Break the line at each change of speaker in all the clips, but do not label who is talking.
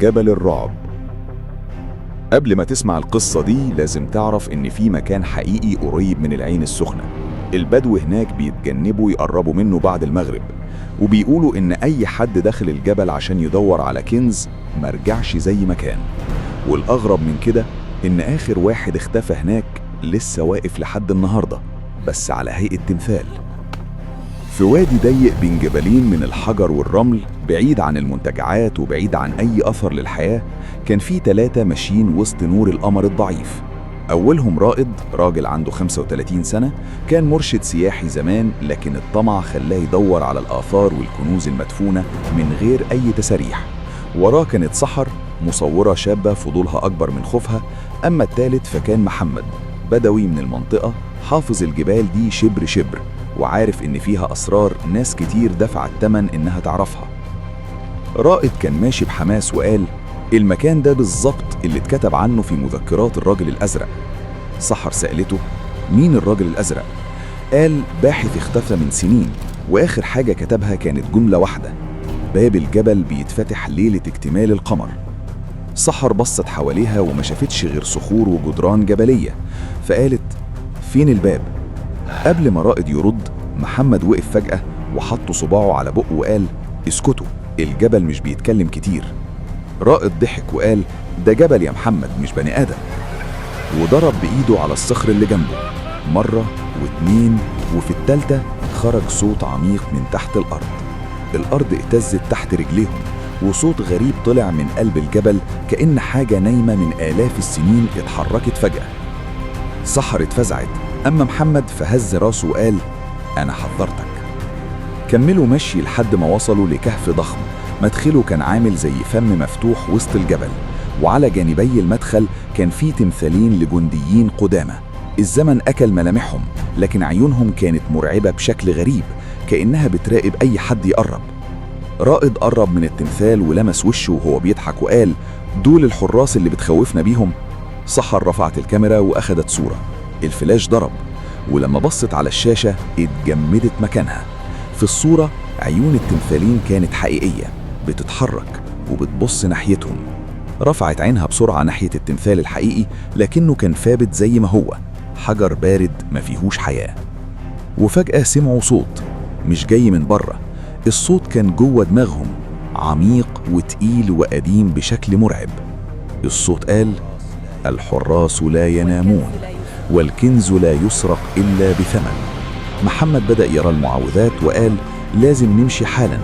جبل الرعب. قبل ما تسمع القصة دي لازم تعرف إن في مكان حقيقي قريب من العين السخنة. البدو هناك بيتجنبوا يقربوا منه بعد المغرب، وبيقولوا إن أي حد دخل الجبل عشان يدور على كنز مرجعش زي ما كان. والأغرب من كده إن آخر واحد اختفى هناك لسه واقف لحد النهاردة، بس على هيئة تمثال. في وادي ضيق بين جبلين من الحجر والرمل، بعيد عن المنتجعات وبعيد عن أي أثر للحياة، كان في 3 ماشيين وسط نور القمر الضعيف. أولهم رائد، راجل عنده 35 سنة، كان مرشد سياحي زمان، لكن الطمع خلاه يدور على الآثار والكنوز المدفونة من غير أي تساريح. وراه كانت سحر، مصورة شابة فضولها أكبر من خوفها. أما الثالث فكان محمد، بدوي من المنطقة، حافظ الجبال دي شبر شبر، وعارف إن فيها أسرار ناس كتير دفعت تمن إنها تعرفها. رائد كان ماشي بحماس وقال: المكان ده بالظبط اللي اتكتب عنه في مذكرات الراجل الأزرق. سحر سألته: مين الراجل الأزرق؟ قال: باحث اختفى من سنين، وآخر حاجة كتبها كانت جملة واحدة: باب الجبل بيتفتح ليلة اكتمال القمر. سحر بصت حواليها وما شافتش غير صخور وجدران جبلية، فقالت: فين الباب؟ قبل ما رائد يرد، محمد وقف فجأة وحط صباعه على بقه وقال: اسكتوا، الجبل مش بيتكلم كتير. رائد ضحك وقال: ده جبل يا محمد، مش بني آدم. وضرب بإيده على الصخر اللي جنبه مرة واتنين، وفي التالتة خرج صوت عميق من تحت الأرض. الأرض اهتزت تحت رجليهم، وصوت غريب طلع من قلب الجبل، كأن حاجة نايمة من آلاف السنين اتحركت فجأة. سحر اتفزعت، أما محمد فهز راسه وقال: أنا حذرتك. كملوا مشي لحد ما وصلوا لكهف ضخم، مدخله كان عامل زي فم مفتوح وسط الجبل، وعلى جانبي المدخل كان في تمثالين لجنديين قدامى. الزمن أكل ملامحهم، لكن عيونهم كانت مرعبة بشكل غريب، كأنها بتراقب أي حد يقرب. رائد قرب من التمثال ولمس وشه وهو بيضحك وقال: دول الحراس اللي بتخوفنا بيهم. سحر رفعت الكاميرا وأخدت صورة، الفلاش ضرب، ولما بصت على الشاشة اتجمدت مكانها. في الصورة عيون التمثالين كانت حقيقية، بتتحرك وبتبص ناحيتهم. رفعت عينها بسرعة ناحية التمثال الحقيقي، لكنه كان ثابت زي ما هو، حجر بارد ما فيهوش حياة. وفجأة سمعوا صوت مش جاي من بره، الصوت كان جوه دماغهم، عميق وتقيل وقديم بشكل مرعب. الصوت قال: الحراس لا ينامون، والكنز لا يسرق إلا بثمن. محمد بدأ يرى المعوذات وقال: لازم نمشي حالا.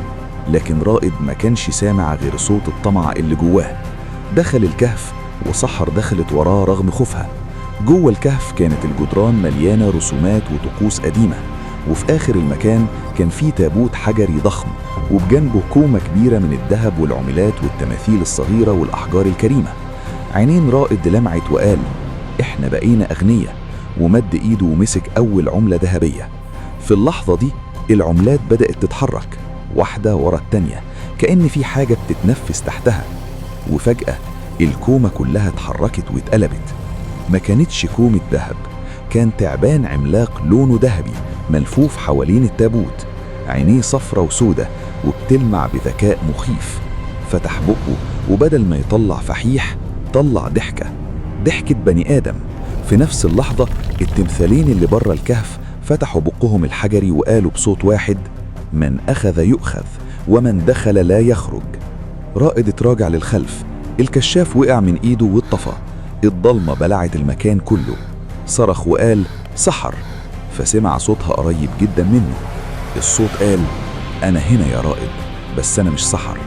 لكن رائد ما كانش سامع غير صوت الطمع اللي جواه. دخل الكهف وسحر دخلت وراه رغم خوفها. جوه الكهف كانت الجدران مليانة رسومات وطقوس قديمة، وفي آخر المكان كان في تابوت حجري ضخم، وبجنبه كومة كبيرة من الذهب والعملات والتماثيل الصغيرة والأحجار الكريمة. عينين رائد لمعت وقال: إحنا بقينا أغنياء. ومد إيده ومسك أول عملة ذهبية. في اللحظة دي العملات بدأت تتحرك واحدة ورا التانية، كأن في حاجة بتتنفس تحتها. وفجأة الكومة كلها اتحركت واتقلبت. ما كانتش كومة ذهب، كان تعبان عملاق لونه ذهبي ملفوف حوالين التابوت، عينيه صفرة وسودة وبتلمع بذكاء مخيف. فتح بقه وبدل ما يطلع فحيح طلع ضحكة، ضحكة بني آدم. في نفس اللحظة التمثالين اللي بره الكهف فتحوا بقهم الحجري وقالوا بصوت واحد: من أخذ يؤخذ، ومن دخل لا يخرج. رائد اتراجع للخلف، الكشاف وقع من إيده واتطفى. الضلمة بلعت المكان كله. صرخ وقال: سحر! فسمع صوتها قريب جدا منه. الصوت قال: أنا هنا يا رائد، بس أنا مش سحر.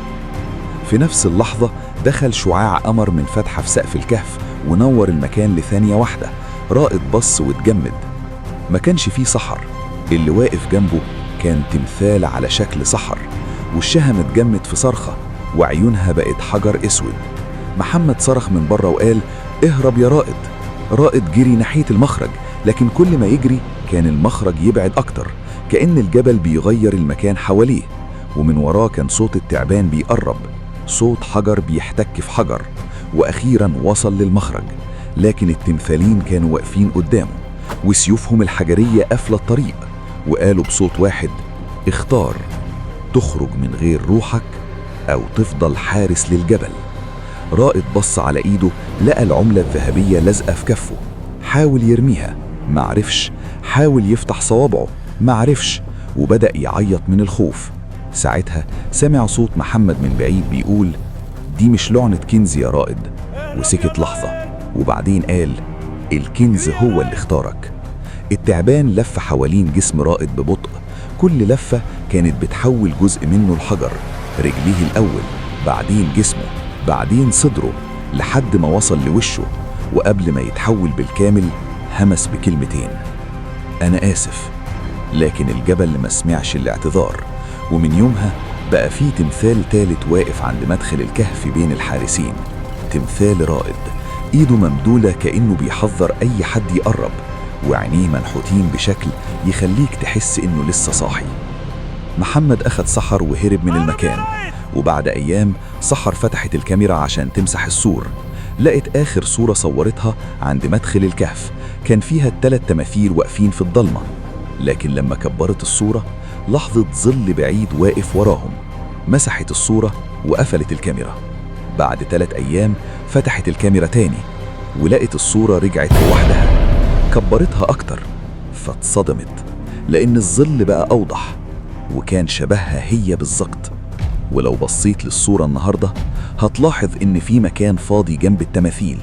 في نفس اللحظة دخل شعاع قمر من فتحة في سقف الكهف ونور المكان لثانية واحدة. رائد بص واتجمد، ما كانش فيه سحر. اللي واقف جنبه كان تمثال على شكل سحر، وشها متجمد في صرخة وعيونها بقت حجر اسود. محمد صرخ من بره وقال: اهرب يا رائد. رائد جري ناحية المخرج، لكن كل ما يجري كان المخرج يبعد أكتر، كأن الجبل بيغير المكان حواليه. ومن وراه كان صوت التعبان بيقرب، صوت حجر بيحتك في حجر. وأخيرا وصل للمخرج، لكن التمثالين كانوا واقفين قدامه وسيوفهم الحجرية قافلة الطريق، وقالوا بصوت واحد: اختار، تخرج من غير روحك أو تفضل حارس للجبل. رائد بص على إيده، لقى العملة الذهبية لازقة في كفه. حاول يرميها، معرفش. حاول يفتح صوابعه، معرفش، وبدأ يعيط من الخوف. ساعتها سمع صوت محمد من بعيد بيقول: دي مش لعنة كنز يا رائد. وسكت لحظة، وبعدين قال: الكنز هو اللي اختارك. التعبان لف حوالين جسم رائد ببطء، كل لفة كانت بتحول جزء منه لحجر، رجليه الأول، بعدين جسمه، بعدين صدره، لحد ما وصل لوشه. وقبل ما يتحول بالكامل همس بكلمتين: أنا آسف. لكن الجبل ما سمعش الاعتذار، ومن يومها بقى فيه تمثال تالت واقف عند مدخل الكهف بين الحارسين، تمثال رائد، إيده ممدولة كأنه بيحذر أي حد يقرب، وعينيه منحوتين بشكل يخليك تحس إنه لسه صاحي. محمد أخد سحر وهرب من المكان، وبعد أيام سحر فتحت الكاميرا عشان تمسح الصور، لقت آخر صورة صورتها عند مدخل الكهف كان فيها التلات تماثيل واقفين في الضلمة، لكن لما كبرت الصورة لاحظت ظل بعيد واقف وراهم. مسحت الصورة وقفلت الكاميرا. بعد 3 أيام فتحت الكاميرا تاني ولقت الصورة رجعت لوحدها. كبرتها أكتر فاتصدمت، لأن الظل بقى أوضح وكان شبهها هي بالظبط. ولو بصيت للصورة النهاردة هتلاحظ إن في مكان فاضي جنب التماثيل،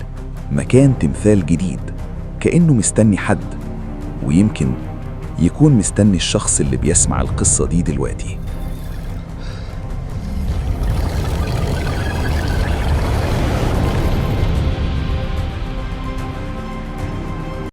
مكان تمثال جديد، كأنه مستني حد، ويمكن يكون مستني الشخص اللي بيسمع القصة دي دلوقتي.